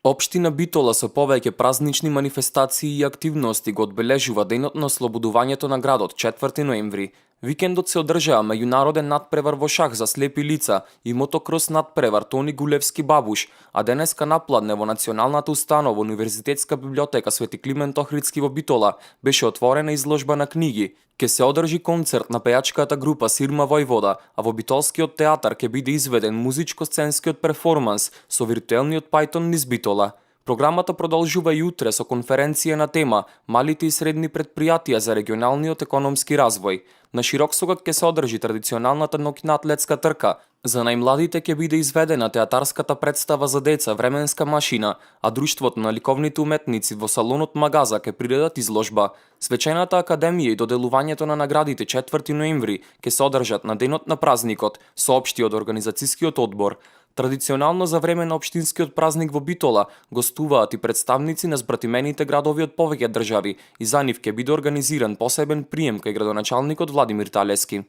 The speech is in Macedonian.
Општина Битола со повеќе празнични манифестации и активности го одбележува денот на ослободувањето на градот 4 ноември. Викендот се одржаа меѓународен надпревар во шах за слепи лица и мотокрос надпревар Тони Гулевски Бабуш, а денеска напладне во Националната установа Универзитетска библиотека Свети Климент Охридски во Битола беше отворена изложба на книги. Ке се одржи концерт на пејачката група Сирма Војвода, а во Битолскиот театар ќе биде изведен музичко-сценскиот перформанс со виртуелниот пајтон низ Битола. Програмата продолжува и утре со конференција на тема Малите и средни предпријатија за регионалниот економски развој. На Широксогат ќе се одржи традиционалната ноќна атлетска трка. За најмладите ќе биде изведена театарската представа за деца Временска машина, а Друштвото на ликовните уметници во салонот Магаза ќе приредат изложба. Свечената академија и доделувањето на наградите 4 ноември ќе се одржат на денот на празникот, соопшти од организацијскиот одбор. Традиционално за време на општинскиот празник во Битола гостуваат и представници на збратимените градови од повеќе држави и за нив ќе биде организиран посебен прием кај градоначалникот Владимир Талески.